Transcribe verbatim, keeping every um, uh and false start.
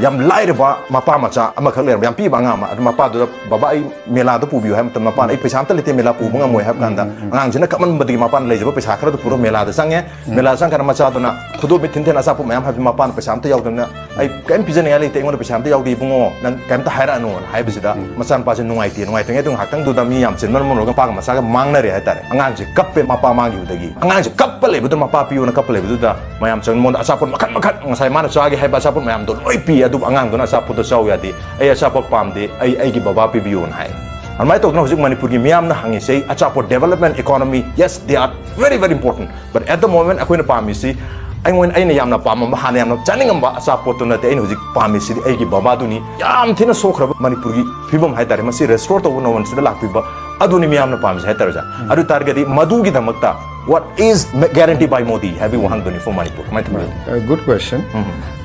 ꯌꯥꯝ ꯂꯥꯏꯔꯕ ꯃꯄꯥ ꯃꯆꯥ ꯑꯃꯈꯛ ꯂꯩꯔꯝꯕ, ꯌꯥꯝ ꯄꯤꯕ ꯑꯉꯥꯡ ꯑꯃ, ꯑꯗꯨ ꯃꯄꯥꯗꯨꯗ, "ꯕꯕꯥ, ꯑꯩ ꯃꯦꯂꯥꯗ ꯄꯨꯕꯤꯌꯨ" ꯍꯥꯏꯕ ꯃꯇꯝꯗ, ꯃꯄꯥꯅ, "ꯑꯩ ꯄꯩꯁꯥ ꯑꯝꯇ ꯂꯩꯇꯦ, ꯃꯦꯂꯥ ꯄꯨꯕ ꯉꯝꯃꯣꯏ" ꯍꯥꯏꯕ ꯀꯥꯟꯗ, ꯑꯉꯥꯡꯁꯤꯅ ꯀꯞꯃꯟꯕꯗꯒꯤ ꯃꯄꯥꯅ ꯂꯩꯖꯕ ꯄꯩꯁꯥ ꯈꯔꯗꯨ ꯄꯨꯔꯒ ꯃꯦꯂꯥꯗ ꯆꯪꯉꯦ꯫ ꯃꯦꯂꯥ ꯆꯪꯉꯀꯥꯟꯗ ꯃꯆꯥꯗꯨꯅ ꯈꯨꯗꯣꯝꯕꯤ ꯊꯤꯟ ꯊꯤꯟ ꯑꯆꯥꯄꯣꯠ ꯃꯌꯥꯝ ꯍꯥꯏꯕꯗꯤ, ꯃꯄꯥꯅ ꯄꯩꯁꯥ ꯑꯝꯇ ꯌꯥꯎꯗꯕꯅꯤꯅ, "ꯑꯩ ꯀꯔꯤꯝ ꯄꯤꯖꯅꯤꯡꯉꯥꯏ ꯂꯩꯇꯦ, ꯑꯩꯉꯣꯟꯗ ꯄꯩꯁꯥ ꯑꯝꯇ ꯌꯥꯎꯗꯦ ꯏꯕꯨꯡꯉꯣ, ꯅꯪ ꯀꯔꯤꯝꯇ ꯍꯥꯏꯔꯛꯑꯅꯨꯅ" ꯍꯥꯏꯕꯁꯤꯗ, ꯃꯆꯥꯅꯨꯄꯥꯁꯦ ꯅꯨꯡꯉꯥꯏꯇꯦ, ꯅꯨꯡꯉꯥꯏꯇ꯭ꯔꯤꯉꯩꯗꯨ ꯉꯥꯏꯍꯥꯛꯇꯪꯗꯨꯗ ꯃꯤ ꯌꯥꯝ ꯆꯤꯟꯕꯅ ꯃꯔꯝ ꯑꯣꯏꯔꯒ ꯃꯄꯥꯒ ꯃꯆꯥꯒ ꯃꯥꯡꯅꯔꯦ ꯍꯥꯏꯇꯥꯔꯦ꯫ ꯑꯉꯥꯡꯁꯦ ꯀꯞꯄꯦ, ꯃꯄꯥ ꯃꯥꯡꯈꯤꯕꯗꯒꯤ꯫ ꯑꯉꯥꯡꯁꯦ ꯀꯞꯄ ꯂꯩꯕꯗꯨꯗ, ꯃꯄꯥ ꯄꯤꯌꯣꯅ ꯀꯞꯄ ꯂꯩꯕꯗꯨꯗ, ꯃꯌꯥꯝ ꯆꯪ ꯃꯉꯣꯟꯗ ꯑꯆꯥꯄꯣꯠ ꯃꯈꯟ ꯃꯈꯟ, ꯉꯁꯥꯏ ꯃꯥꯅ ꯆꯥꯒꯦ ꯍꯥꯏꯕ ꯑꯆꯥꯄꯣꯠ ꯃꯌꯥꯝꯗꯣ ꯂꯣꯏ ꯄꯤ꯫ ꯑꯗꯨꯕꯨ ꯑꯉꯥꯡꯗꯨꯅ ꯑꯆꯥꯄꯣꯠꯇꯣ ꯆꯥꯎ ꯌꯥꯗꯦ, "ꯑꯩ ꯑꯆꯥꯄꯣꯠ ꯄꯥꯝꯗꯦ, ꯑꯩ ꯑꯩꯒꯤ ꯕꯕꯥ ꯄꯤꯕꯤꯌꯣꯅ" ꯍꯥꯏ꯫ ꯑꯗꯨꯃꯥꯏꯅ ꯇꯧꯗꯅ ꯍꯧꯖꯤꯛ ꯃꯅꯤꯄꯨꯔꯒꯤ ꯃꯤꯌꯥꯝꯅ ꯍꯪꯉꯤꯁꯦ, ꯑꯆꯥꯄꯣꯠ development, economy, yes, they are very, very important, but at the moment ꯑꯩꯈꯣꯏꯅ ꯄꯥꯝꯃꯤꯁꯤ, ꯑꯩꯉꯣꯟꯗ, ꯑꯩꯅ ꯌꯥꯝꯅ ꯄꯥꯝꯃꯝꯕ, ꯍꯥꯟꯅ ꯌꯥꯝꯅ ꯆꯥꯅꯤꯡꯉꯝꯕ ꯑꯆꯥꯄꯣꯠꯇꯨ ꯅꯠꯇꯦ꯫ ꯑꯩꯅ ꯍꯧꯖꯤꯛ ꯄꯥꯝꯃꯤꯁꯤꯗꯤ ꯑꯩꯒꯤ ꯕꯕꯥꯗꯨꯅꯤ꯫ ꯌꯥꯝ ꯊꯤꯅ ꯁꯣꯛꯈ꯭ꯔꯕ ꯃꯅꯤꯄꯨꯔꯒꯤ ꯐꯤꯕꯝ ꯍꯥꯏꯇꯥꯔꯦ, ꯃꯁꯤ restore ꯇꯧꯕ ꯅꯣꯡꯃꯁꯤꯗ ꯂꯥꯛꯄꯤꯕ ꯑꯗꯨꯅꯤ ꯃꯤꯌꯥꯝꯅ ꯄꯥꯝꯃꯤꯁꯦ ꯍꯥꯏꯇꯥꯔꯦ, ꯑꯣꯖꯥ꯫ ꯑꯗꯨ ꯑꯣꯏ ꯇꯥꯔꯒꯗꯤ ꯃꯗꯨꯒꯤꯗꯃꯛꯇ, what is guaranteed by Modi ꯍꯥꯏꯕꯒꯤ ꯋꯥꯍꯪꯗꯨꯅꯤ for Manipur꯫ ꯀꯃꯥꯏꯅ ꯇꯧꯕꯤꯒꯦ? Good question.